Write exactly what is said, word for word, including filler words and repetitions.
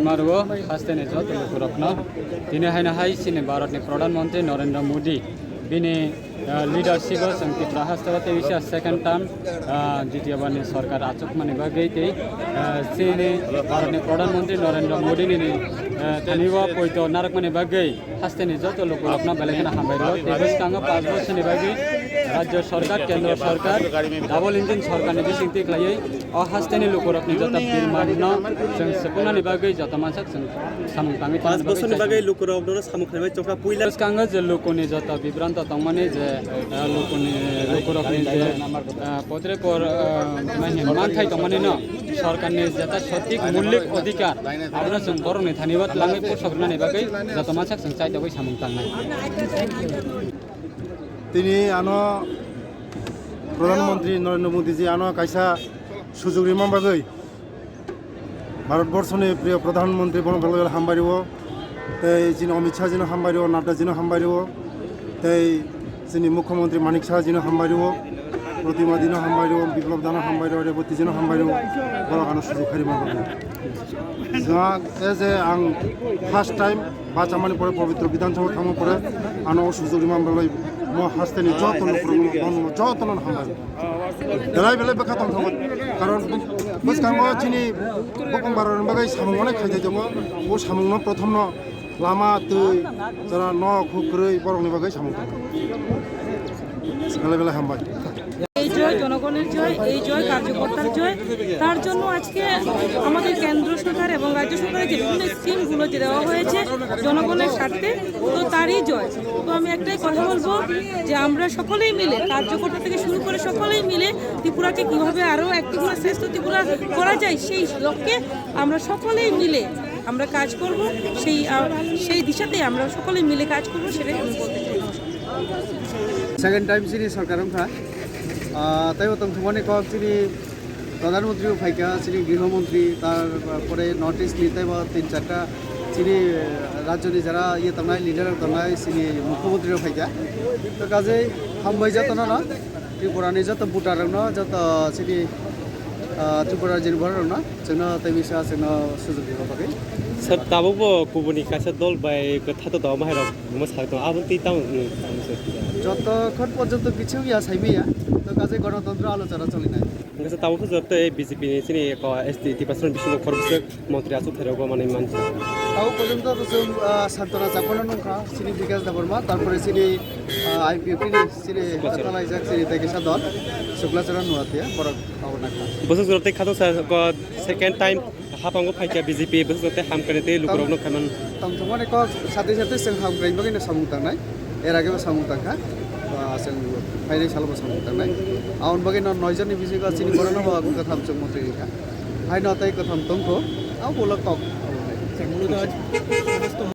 Marwo hasteni joto lukurokno tini haino hai chini Bharatni Pradhan Mantri Narendra Modi bini, ah, leadership o chwng Tripura hasteo tei bisa second term, ah, jitiya bani sorkar achukmani bagwi tei, ah, chini Bharatni Pradhan Mantri Narendra Modi nini, ah, thani o poito narwkmani bagwi hasteni joto lukurokno belai kheno hambai rwo. Tei bwskango panch bosorni bagwi rajya sorkar, kendra sorkar, double engine sorkarni bisingtwi khlaiwi o hasteni lukurokni joto birmanno chwng supunani bagwi joto mansak chwng samung tangwi Panch tongmani bagwi bosorni bagwi lukurokno samung khlaiwi chokha puila. Bwskango je lukuni joto bibranto tongmani je, eh, lukuni, lukurokni je, eh, potre por, eh, mane manthai tongmani no sorkarni jeta sothik mulik odhikar abono chwng borokni thani o twlangwi puthok rwnani bagwi joto mansak chwng chaitogwi samung tangnai. Tini ano Pradhan Mantri Narendra Modi ji ano kaisa sujog rima bagwi Bharat Borso ni priyo Pradhan Mantri bono belai belai hambai rwo. Tei chini Amit Shah ji no hambai rwo, Nadda ji no hambai rwo. Tei chini Mukhyamantri Manik Saha ji no hambai rwo. Protima ji no hambai rwo, Biplab da no hambai rwo, Rebati ji no hambai rwo. Borok ano sujog khairima bagwi. Jwng e je ang first time bachamani pore Pabitra Bidhan Sabha thangma pore ano o sujog rima belai mo hasteni joto lukurokno bono jotono hambai. Belai belai bwkha tongthokgo. Karon bwskango chini bokong baroni bagwi samung onek khaijak tongo. O samungno prothomno lama, twi, jora, nok, huk kwrwi borokni bagwi samung tongo. Belai belai hambai. এই জয়, জনগণের জয়, এই জয় কার্যকর্তার জয়। তার জন্য আজকে আমাদের কেন্দ্র সরকার এবং রাজ্য সরকারের যে বিভিন্ন স্কিমগুলো যে দেওয়া হয়েছে জনগণের স্বার্থে, তো তারই জয়। তো আমি একটাই কথা বলবো যে আমরা সকলেই মিলে, কার্যকর্তা থেকে শুরু করে সকলেই মিলে ত্রিপুরাকে কীভাবে আরও একটু করে শ্রেষ্ঠ ত্রিপুরা করা যায়, সেই লক্ষ্যে আমরা সকলেই মিলে আমরা কাজ করব। সেই, আহ, সেই দিশাতেই আমরা সকলেই মিলে কাজ করব, সেটাই আমি বলতে চাই। নমস্কার। Second time chini sorkar wngkha, ah, tei bo tongthokmani kok chini Pradhan Mantri bo phaikha, chini Griho Mantri, tar pore North East ni tei bo tin charta chini, eh, rajyo ni jara iye tongnai, leader rok tongnai, chini Mukhyamantri rok phaikha. To kajai hambai jotono no, Tripura ni joto voter rok no, joto chini, ah, Tripura rajyo ni borok rok no. Chwngno tei bisa chwngno sujok rwna bagwi. Sir, tabukbo kubuni kaisa dol bai kwtha to tongma hai rok mwsa tong, aboni twi tamo wngwi tamo sir? Jotokhon porjonto kichu ya saimaya, to kaje gonotontro alochona cholinai. Hwnkhe sir, tabuk sir tei B J P ni chini eko S T Tiprasani bisingo khoroksa montri achuk thairok bo manwi mankha. Tabuk porjonto to chwng, ah, Santona Chakmano nungkha, chini Bikash Debbarma, tarpore chini, ah, I P F T ni chini Suklachara. Thangjak chini tei kisa dol, Suklachara Nuatia, borok abo nangkha. Bwswk jora tei khatungsa ko second time haphango phaikha B J P, bwswk jora tei hamkrai tei lukurokno khaiman. Tongthokmani kok satwi satwi chwng hamkrai bagwino samung tangnai, er agebo samung tangkha, ba chwng phainai salobo samung tangnai. Aboni bagwino noi jonni bisingo chini borokno bo katham chwng montri rikha. Haino tei katham tongkho, abo ulo kok.